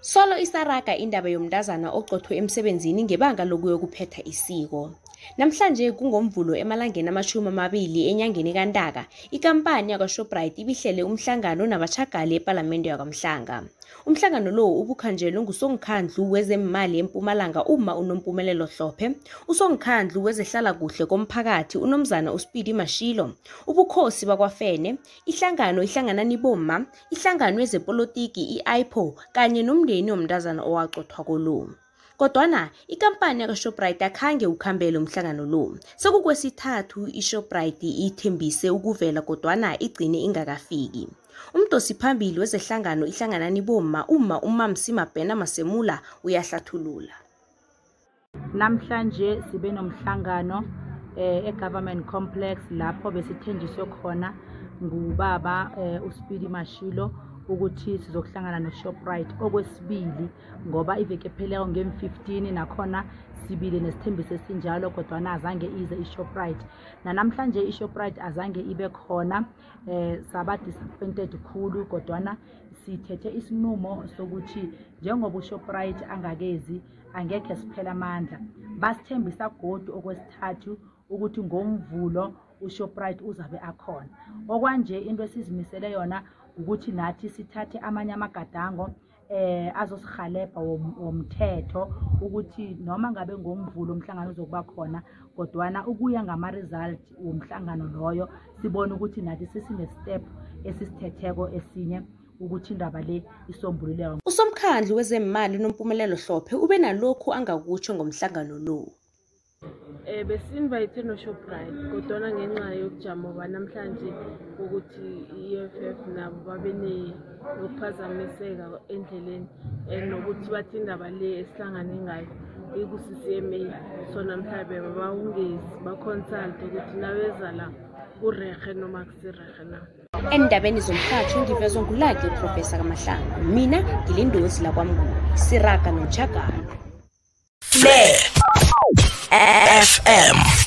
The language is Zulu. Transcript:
Solo isaraga indaba yomntazana oqothwe emsebenzini ngebanga lokuyokuphetha isiko. Namhlanje kungoMvulo emalangeni 20 enyangeni kaNtaka, ikampani yakwaShoprite ibihlele umhlangano nabatjhagali ePalamende yakwaMhlanga. Umhlangano lo ubukhanjelwe ngusongikhandlu wezemali eMpumalanga uma uNompumelelo Hlophe, usongikhandlu wezehlalakuhle komphakathi uNomzana uSpeedy Mashilo, ubukhosi bakwaFene, ihlangano iHlanganani Bomma, ihlangano yezepolitiki i-IPO kanye nomndeni womntazana owaqothwako lo. Kodwana ikampani yakwaShoprite akhange ukhambele umhlangano lo. Sekukwesithathu iShoprite ithembise ukuvela kodwana igcine ingakafiki. Umdosiphambili wezehlangano iHlanganani Bomma uma uMamsi Mabhena Masemula uyahlathulula. Namhlanje sibe nomhlangano e-Government Complex lapho besithenjiswe khona ngubaba uSpeedy Mashilo ukuthi sizokuhlangana noShoprite okwesibili, ngoba iveke epheleko ngem-15 nakhona sibile nesithembiso esinjalo, kodwana azange ize iShoprite. Nanamhlanje iShoprite azange ibe khona, saba disappointed khulu, kodwana sithethe isinqumo sokuthi njengoba uShoprite angakezi angekhe siphela amandla. Basithembisa godu okwesithathu ukuthi ngoMvulo uShoprite uzabe akhona. Okwanje into esizimisele yona ukuthi nathi sithathe amanye amagadango azosihalebha womthetho ukuthi noma ngabe ngoMvulo umhlangano uzokuba khona, kodwana ukuya ngama-result womhlangano loyo sibone ukuthi nathi sesine-step esisithetheko esinye ukuthi indaba le isombululeke. Usomkhandlu wezemali uNompumelelo Hlophe ube nalokhu angakutsho ngomhlangano lo. Besi-invite no-Shoprite, kodwana ngenxa yobujamo banamhlanje ukuthi i-EFF nabo babe nokuphazamiseka endleleni, nokuthi bathi indaba le esihlangane ngayo iku-CCMA, so namhlanje bebawungezi ba-consult ukuthi nabeza la kurehe noma kusirehe na. Endabeni zomrhatjho ngivezwa ngulaki uProfessor Kamahlangu, mina ngilindozi lakwaMnguni, siraga nomtjhagalo. Le FM.